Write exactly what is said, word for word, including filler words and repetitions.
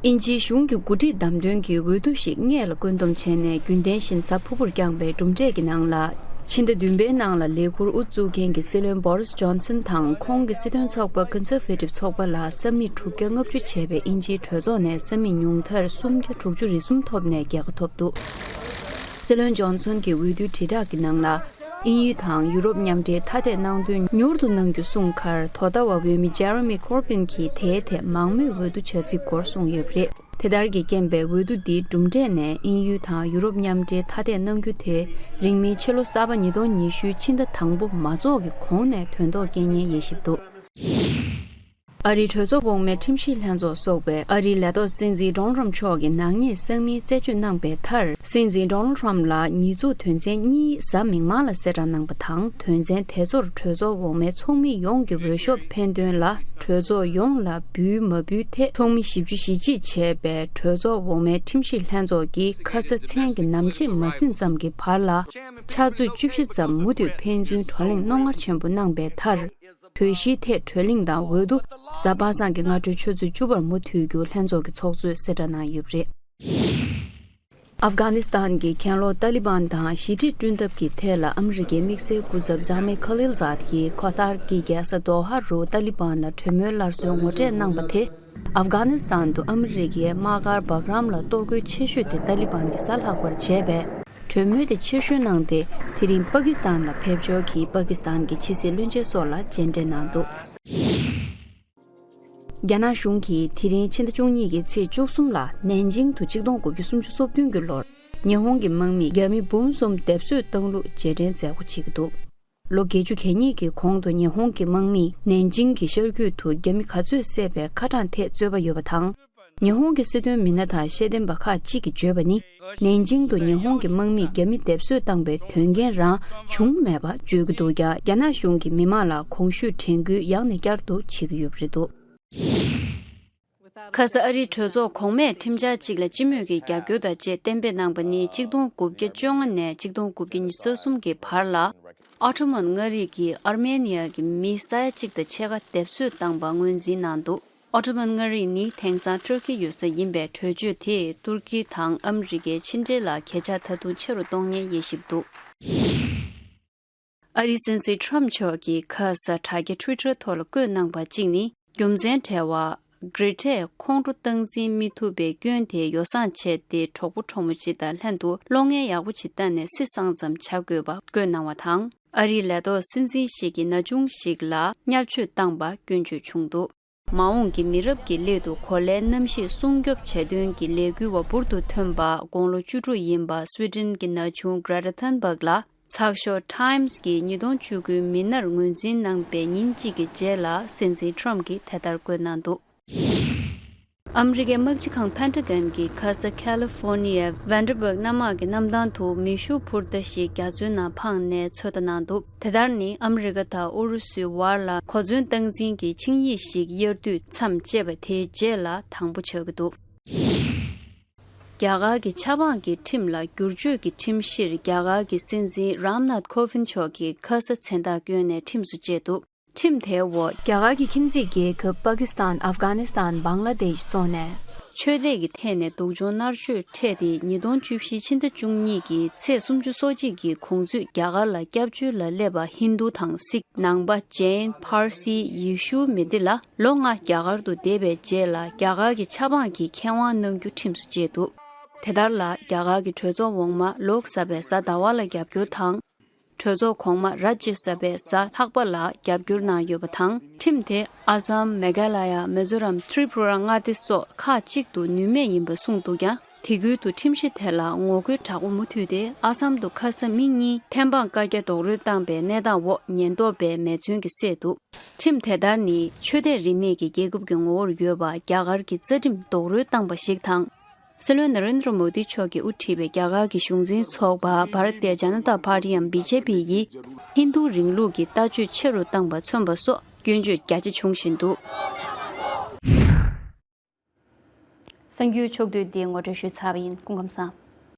དབྱིན་ཇིའི་གཞུང་གི་འགོ་ཁྲིད་བདམས་ཐོན་གྱི་འོས་བསྡུ་ཞིག་སྔས་ལ་བཀོད་འདོམས་བྱས་ནས། རྒྱུན་ལྡན་བཞིན་གཟའ་ཕུར་བུར་བསྐྱངས་པའི་གྲུབ་འབྲས་ཀྱི་ནང་ལ། ཕྱི་ཟླ་བདུན་པའི་ནང་ལ་ལས་འཁུར་དབུ་བཙུགས་མཁན་གྱི་སྲིད་བློན་བོ་རིས་ཇོན་སན་དང་། ཁོང་གི་སྲིད་དོན་ཚོགས་པ་ཀོན་སར་ཝེ་ཊིབ་ཚོགས་པ་ལ་ས་མིག་དྲུག་བརྒྱ་ལྔ་བཅུ་བྱས་པའི་དབྱིན་ཇིའི་གྲོས་ཚོགས་ནས་ས་མིག་ཉུང་མཐར་སུམ་བརྒྱ་དྲུག་ཅུ་རེ་གསུམ་ཐོབ་ནས་རྒྱལ་ཁ་ཐོབ་འདུག། སྲིད་བློན་ཇོན་སན་གྱི་འོས་བསྡུའི་དྲིལ་བསྒྲགས་ཀྱི་ནང་ལ། དབྱིན་ཡུལ་དང་ཡུ་རོབ་མཉམ་འབྲེལ་ཐ་དད་གནང་དོན་མྱུར་དུ་གནང་རྒྱུ་གསུངས་ཁར། དོ་ཟླ་བ་འོས་མི་ཇེ་རེ་མི་ཀོར་པིན་གྱིས་དེའི་ཐད་མང་མོས་འོས་བསྡུ་བྱ་རྩིས་སྐོར་གསུངས་ཡོད་པ་རེད། དེ་ལྟར་གྱི་རྐྱེན་པས། འོས་བསྡུ་འདིའི་གྲུབ་འབྲས་ནས་དབྱིན་ཡུལ་དང་ཡུ་རོབ་མཉམ་འབྲེལ་ཐ་དད་གནང་རྒྱུ་དེ། རིང་མིན་ཕྱི་ལོ་གསར་པ་ཉིས་སྟོང་ཉི་ཤུའི་ཕྱི་ཟླ་དང་པོ་མ་རྫོགས་ཀྱི་གོང་ནས་དོན་ཐོག་སྐྱེལ་ཉེན་ཡོད་བཞིན་འདུག། ཨ་རིའི་གྲོས་ཚོགས་འོག་མའི་ཁྲིམས་ཞིབ་ལྷན་ཚོགས་སོགས་པས་ཨ་རིའི་ལས་ཐོག་སྲིད་འཛིན་ཌོ་ནལ་ཊམ་མཆོག་གི་ནག་ཉེས་གསང་མིང་རྩད་གཅོད་གནང་པའི་མཐར། སྲིད་འཛིན་ཌོ་ནལ་ཊམ་ལ་ཉེས་འཛུགས་དོན་ཚན་གཉིས་གཟའ་མིག་དམར་ལ་གསལ་བསྒྲགས་གནང་པ་དང་། དོན་ཚན་དེ་ཚོར་གྲོས་ཚོགས་འོག་མའི་ཚོགས་མི་ཡོངས་ཀྱི་འོས་ཤོག་འཕེན་དོན་ལ། གྲོས་ཚོགས་ཡོངས་ལ་འབུལ་མ་འབུལ་ཐད་ཚོགས་མི་བཞི་བཅུ་ཞེ་གཅིག་བྱས་པའི་གྲོས་ཚོགས་འོག་མའི་ཁྲིམས་ཞིབ་ལྷན་ཚོགས་ཀྱིས་ཁ་ས་མཚན་གྱི་ནམ་ཕྱེད་མ་ཟིན་ཙམ་གྱི་བར་ལ། ཕྱག་ཚོད་བཅུ་བཞི་ཙམ་མུ་མཐུད་ཕན་ཚུན་བགྲོ་གླེང་རྣོ་ངར་ཆེན་པོ་གནང་པའི་མཐར། གྲོས་གཞིའི་ཐད་བགྲོ་གླེང་དང་འོས་བསྡུ། གཟའ་པ་སངས་ཀྱི་སྔ་དྲོའི་ཆུ་ཚོད་བཅུ་པར་མུ་མཐུད་རྒྱུ་ལྷན་ཚོགས་ཀྱི་ཚོགས་གཙོས་གསལ་བསྒྲགས་གནང་ཡོད་པ་རེད། ཨབ་གྷ་ནི་སི་ཐན་གྱི་གྱེན་ལོག་ཏཱ་ལི་བན་དང་ཞི་འགྲིག་བསྐྲུན་ཐབས་ཀྱི་ཐད་ལ། ཨ་མི་རི་ཀའི་དམིགས་བསལ་སྐུ་ཚབ་ཛ་མེ་ཁ་ལིལ་ཛཱད་ཀྱིས་ཁ་ཐར་གྱི་རྒྱལ་ས་དོ་ཧ་རུ་ཏཱ་ལི་བན་ལ་གྲོས་མོལ་སླར་གསོའི་ངོ་སྤྲོད་གནང་པ་དེ། ཨབ་གྷ་ནི་སི་ཐན་དུ་ཨ་མི་རི་ཀའི་དམག་སྒར་བྷག་རམ་ལ་གཏོར་རྒོལ་ཆེ་ཤོས་དེ་ཏཱ་ལི་བན་གྱིས་གཟབ་ལྷག་པར་བྱས་པས། གྲོས་མོལ་དེ་ཕྱིར་བཤོལ་གནང་སྟེ། དེ་རིང་པ་ཀི་སི་ཐན་ལ་ཕེབས་འབྱོར་གྱིས་པ་ཀི་སི་ཐན་གྱི་ཕྱི་སྲིད་བློན་ཆེན་སོགས་ལ་མཇལ་འཕྲད་གནང་འདུག། རྒྱ་ནག་གཞུང་གིས་དེ་རིང་ཕྱི་ཟླ་བཅུ་གཉིས་ཀྱི་ཚེས་བཅུ་གསུམ་ལ་ནན་ཅིང་དུ་ཆིག་སྟོང་དགུ་བརྒྱ་སུམ་ཅུ་སོ་བདུན་གྱི་ལོར་ཉི་ཧོང་གི་དམག་མིས་རྒྱ་མི་འབུམ་གསུམ་སྡེབ་གསོད་བཏང་ལུགས་རྗེས་དྲན་མཛད་སྒོ་བྱེད་ཀྱི་འདུག། ལོ་བརྒྱད་ཅུ་གྱ་གཉིས་ཀྱི་གོང་དུ་ཉི་ཧོང་གི་དམག་མིས་ནན་ཅིང་གི་ཤར་རྒྱུད་དུ་རྒྱ་མི་ག་ཚོད་བསད་པའི་ཁ་གྲངས་ཐད་རྩོད་པ་ཡོད་པ་དང་། ཉི་ཧོང་གི་སྲིད་དོན་མི་སྣ་དང་ཤེས་ལྡན་པ་ཁག་ཅིག་གིས་བརྗོད་པ་ནི། ནན་ཅིང་དུ་ཉི་ཧོང་གི་དམག་མིས་རྒྱ་མི་སྡེབ་གསོད་བཏང་པའི་དོན་རྐྱེན་རང་བྱུང་མེད་པ་བརྗོད་ཀྱི་འདུག་ཀྱང་། རྒྱ་ནག་གཞུང་གིས་མི་མང་ལ་གོང་ཞུས་དྲན་སྐུལ་ཡང་ནས་བསྐྱར་དུ་བྱེད་ཀྱི་ཡོད་པ་རེད་འདུག། ཁ་ས་ཨ་རིའི་གྲོས་ཚོགས་གོང་མས་ཁྲིམས་འཆར་གཅིག་ལ་སྤྱི་མོས་ཀྱི་རྒྱབ་སྐྱོར་དང་བཅས་གཏན་འབེབས་གནང་པ་ནི། ཆིག་སྟོང་དགུ་བརྒྱ་བཅོ་ལྔ་ནས་ཆིག་སྟོང་དགུ་བརྒྱ་ཉི་ཤུ་རྩ་གསུམ་གྱི་བར་ལ། ཨོ་ཊོ་མན་མངའ་རིས་ཀྱིས་ཨར་མེ་ནི་ཡ་གི་མི་ས་ཡ་གཅིག་དང་ཕྱེད་ཀ་སྡེབ་གསོད་བཏང་པ་ངོས་འཛིན་གནང་འདུག། ཨོ་ཊོ་མན་མངའ་རིས་ནི་དེང་སང་ཏུར་ཀི་ཡོད་ས་ཡིན་པས། གྲོས་ཆོད་དེས་ཏུར་ཀི་དང་ཨ་མི་རི་ཀའི་ཕྱི་འབྲེལ་ལ་གྱེས་ཆག་ད་དུང་ཆེ་རུ་གཏོང་ཉེན་དབྱེ་ཞིབ་འདུག། ཨ་རིའི་སྲིད་འཛིན་ཁྲོམ་མཆོག་གིས་ཁ་ས་དྲ་རྒྱ་ཊུའི་ཊར་ཐོག་ལ་བཀོད་གནང་པ་གཅིག་ནི། རྒྱུ་མཚན་བྲལ་བ། གྷི་རེ་ཊས་ཁོང་ཁྲོ་སྟངས་འཛིན་མི་ཐུབ་པའི་སྐྱོན་དེ་ཡོ་བསྲང་བྱས་ཏེ། གྲོགས་པོ་གྲོགས་མོ་ཅིག་དང་ལྷན་དུ་བློ་ངན་ཡག་པོ་ཅིག་བཏང་ནས་སི་སང་ཙམ་བྱ་དགོས་པ་བཀོད་གནང་བ་དང་། ཨ་རིའི་ལས་ཐོག་སྲིད་འཛིན་ཞིག་གིས་ན་ཆུང་ཞིག་ལ་བརྙས་བཅོས་བཏང་པ་སྐྱོན་བརྗོད་བྱུང་འདུག། མ་འོངས་ཀྱི་མི་རབས་ཀྱི་སླད་དུ་གོ་ལའི་གནམ་གཤིས་སྲུང་སྐྱོབ་བྱ་དོན་གྱི་ལས་འགུལ་བ་འབུར་དུ་ཐོན་པ་དགུང་ལོ་བཅུ་དྲུག་ཡིན་པ་སུའི་ཌེན་གྱི་ན་ཆུང་གྷི་རེ་ཊ་ཐུན་བྷག་ལ། ཚགས་ཤོག་ཊའིམ་སི་གིས་ཉིས་སྟོང་བཅུ་དགུའི་མི་སྣར་ངོས་འཛིན་གནང་པའི་ཉིན་གཅིག་གི་རྗེས་ལ། སྲིད་འཛིན་ཁྲོམ་གྱིས་དེ་ལྟར་བཀོད་གནང་འདུག། ཨ་མི་རི་ཀའི་དམག་སྤྱི་ཁང་ཕེན་ཊ་གན་གྱིས་ཁ་ས་ཁ་ལི་ཧྥོར་ནི་ཡའི་ཝན་ཌར་བྷག་གནམ་དམག་གི་གནམ་ཐང་དུ་མེ་ཤུགས་འཕུར་མདའ་ཞིག་རྒྱ་མཚོའི་ནང་འཕངས་ནས་ཚོད་ལྟ་གནང་འདུག། དེ་ལྟར་ནི་ཨ་མི་རི་ཀ་དང་ཨུ་རུ་སུའི་བར་ལ་གོ་མཚོན་སྟངས་འཛིན་གྱི་ཆིངས་ཡིག་ཞིག་དབྱར་དུས་མཚམས་བཅད་པ་དེའི་རྗེས་ལ་དང་པོ་ཆགས་ཀྱི་འདུག། རྒྱ་གར་གྱི་ཆབ་འབངས་ཀྱི་ཁྲིམས་ལ་བསྒྱུར་བཅོས་ཀྱི་ཁྲིམས་གཞིར་རྒྱ་གར་གྱི་སྲིད་འཛིན་རམ་ནཱཐ་ཁོ་ཝིན་མཆོག་གིས་ཁ་ས་མཚན་རྟགས་བསྐྱོན་ནས་ཁྲིམས་སུ་བཅད་འདུག། ཁྲིམས་དེའི་འོག་རྒྱ་གར་གྱི་ཁྱིམ་མཚེས་རྒྱལ་ཁབ་པ་ཀི་སི་ཐན། ཨབ་གྷ་ནི་སི་ཐན། བང་ལ་དེཤ་སོགས་ནས། ཆོས་དད་ཀྱི་ཐད་ནས་སྡུག་སྦྱོང་མནར་གཅོད་འཕྲད་དེ། ཉིས་སྟོང་བཅུ་བཞི་ཕྱི་ཟླ་བཅུ་གཉིས་ཀྱི་ཚེས་སུམ་ཅུ་སོ་གཅིག་གི་གོང་ཚོད་རྒྱ་གར་ལ་སྐྱབས་བཅོལ་ལ་སླེབས་པ་ཧིན་རྡུ་དང་སིག་ནང་པ། ཇེན། ཕར་སི། ཡེ་ཤུ་མི་སྡེ་ལ་ལོ་ལྔ་རྒྱ་གར་དུ་བསྡད་པའི་རྗེས་ལ་རྒྱ་གར་གྱི་ཆབ་འབངས་ཀྱི་ཁེ་དབང་གནང་རྒྱུ་ཁྲིམས་སུ་བཅད་འདུག། དེ་ལྟར་ལ་རྒྱ་གར་གྱི་གྲོས་ཚོགས་འོག་མ་ལོག་ས་པའི་གཟའ་ཟླ་བ་ལ་རྒྱབ་སྐྱོར་དང་། གྲོས་ཚོགས་གོང་མ་རཱཇྱ་ས་པའི་གཟའ་ལྷག་པ་ལ་རྒྱབ་སྐྱོར་གནང་ཡོད་པ་དང་། ཁྲིམས་དེ་ཨ་སམ། མེ་གྷ་ལ་ཡ། མི་ཛོ་རམ། ཏྲི་པུ་ར་མངའ་སྡེ་སོགས་ཁག་ཅིག་ཏུ་ནུས་མེད་ཡིན་པ་གསུངས་འདུག་ཀྱང་། དེ་ཁུལ་དུ་ཁྲིམས་གཞི་དེ་ལ་ངོ་རྒོལ་དྲག་པོ་མུ་མཐུད་དེ། ཨ་སམ་དུ་ཁ་ས་མི་གཉིས་ཐེམ་སྤང་བཀའ་རྒྱ་རྡོག་རོལ་བཏང་པའི་གནས་སྟངས་འོག་ཉེན་རྟོག་པས་མེ་མཚོན་གྱིས་བསད་འདུག། ཁྲིམས་དེ་ལྟར་ནི་ཆོས་དད་རིས་མེད་ཀྱི་རྒྱལ་ཁབ་ཀྱི་ངོ་བོར་ཡོད་པ་རྒྱ་གར་གྱི་རྩ་ཁྲིམས་རྡོག་རོལ་བཏང་པ་ཞིག་དང་། སྲིད་བློན་ན་རེན་དྲ་མོ་དི་མཆོག་གིས་དབུ་ཁྲིད་པའི་རྒྱ་གར་གྱི་གཞུང་འཛིན་ཚོགས་པ་བྷ་ར་ཏི་ཡ་ཇ་ན་ཏ་པར་ཏི་ཡམ་བི་ཇེ་པི་ཡིས་ཧིན་རྡུ་རིང་ལུགས་ཀྱི་ལྟ་སྤྱོད་ཆེ་རུ་བཏང་པ་མཚོན་པ་སོགས་སྐྱོན་བརྗོད་རྒྱ་ཆེ་བྱུང་བཞིན་འདུག། གསར་འགྱུར་ཕྱོགས་བསྡུས་འདི་ངོ་སྤྲོད་ཞུས་ཚར་བ་ཡིན། སྐུ་ཁམས་བཟང་།